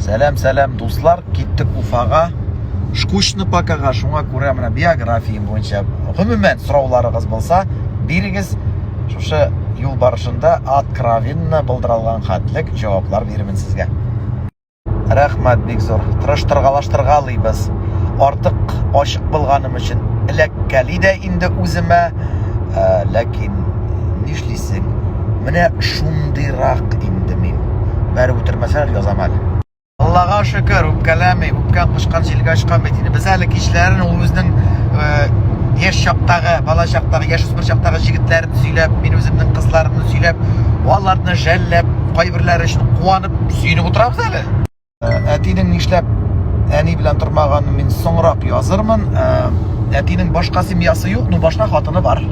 Сәлам, сәлам, дуслар, киттек Уфага. Шкучны покага, шуңа күрә менә биографиям буенча гомумән сорауларыгыз булса, бирегез. Шушы юл барышында откровенно булдыралган хәтлек җаваплар бирермен сезгә. Рәхмәт бик зур. Тырыштыргалаштыргалыйбыз. Артык ачык булганым өчен эләккәли дә инде үземә. Ә, ләкин нишлисең? Менә шундыйрак инде мин. Бәреп үтермәсәләр язам әле. Аллага шөкер, үпкәләми, үпкән кочкан җилгә очкан бит инде. Без әле кичләрен ул үзенең э, яшь чактагы, бала чактагы, яшүсмер чактагы җегетләрен сөйләп, мин үземнең кызларымны сөйләп, аларны жәлләп, кайберләре өчен куанып, сөенеп утырабыз әле. Э, әтинең нишләп әни белән тормаганын мин соңрак язырмын. Э, әтинең башка семьясы юк, но башка хатыны бар.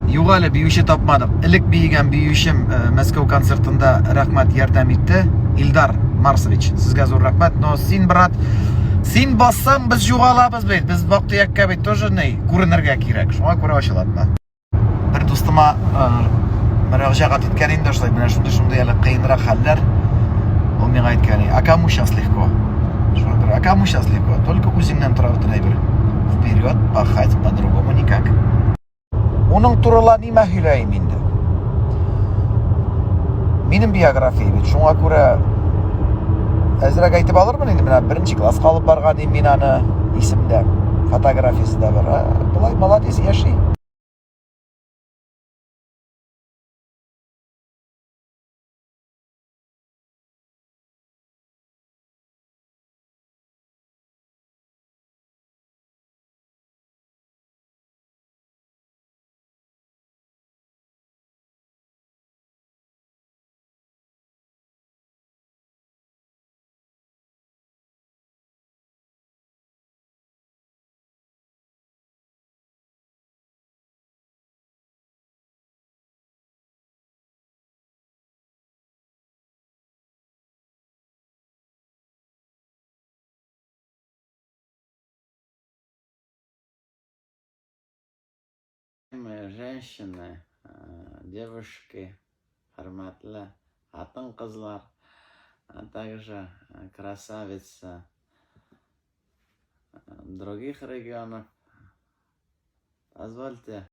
Юк әле, биюче тапмадык. Элек биегән биючем э, Мәскәү концертында рәхмәт ярдәм итте. Илдар Марсович, сезгә зур рәхмәт. Но син, брат, син бассаң, без югалабыз бит. Без вак-төяккә бит тоже ни, күренергә кирәк. Шуңа күрә ачылатма. Бер дустыма э, мөрәҗәгать иткән инде шулай, менә шундый-шундый әле кыенрак хәлләр. Ул миңа әйткән, а кому сейчас легко? Шуңа күрә, а кому сейчас легко? Только үзеңнән тора бөтен әйбер. Вперед, пахать, по-другому никак. Уның турыла нимә һөйләйем инде? Минем биография бит, шуңа күрә әзрәк әйтеп алырмын инде, менә беренче класска алып барган идем мин аны, исемдә, фотографиясе дә бар. Болай молодец, яши. Женщины, девушки, хөрмәтле хатын-кызлар, а также красавицы других регионов. Позвольте.